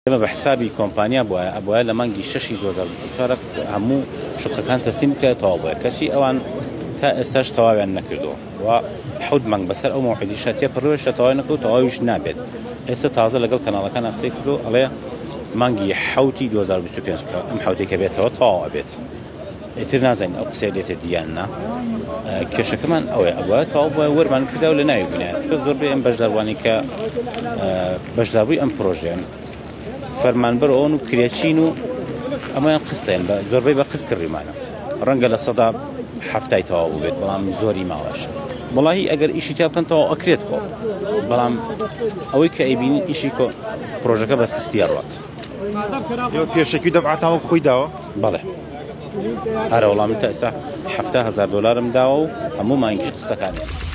ئێمە بە حسابی کۆمپانیا بوایە ئەبوایە لە مانگی شەشی 2024 هەموو شوقەکان تەسلیم بکرایە تەواو بوایە کەچی ئەوان تا ئێستاش تەواویان نەکردووە و حەوت مانگ بەسەر ئەو مەوعیدیشە تێپەڕیوە هێشتا تەواوی نەکردووە تەواویش نابێت ئێستا تازە لەگەڵ کەناڵەکان قسەی کردو ئەڵێ مانگی حەوتی 2025 کە ئەم حەوتەی کە بێتەوە تەواو ئەبێت ئیتر نازانین ئەو قسەیە دێتە دیان نا کێشەکەمان ئەوەیە ئەوە تەواو بووە وەرمان کردا و لە ناوی بووینە چونکە زۆربەی ئەم بەشداربووانی کە بەشداربووی ئەم پرۆژەیەن فەرمانبەر ئەوەن و کرێچین و ئەمەیان قستیان بە زۆربەی بە قست کڕیمانە ڕەنگە 70% تەواو بوو بێت بەڵام زۆری ماوەش وڵی ئەگەر ئیشی تیا بکەن تەواو ئەکرێت خۆ بەڵام ئەوەی کە ئەیبینی ئیشی کۆ پرۆژەکە بە سستی ئەڕوات ئێوە پێشەکی دەفعاتان وەک خۆی داوە؟ بەڵێ ئەرە وەڵام تا ئێستا 70 هەزار دۆلارم داوە و هەموو مانگیش قسەکانی.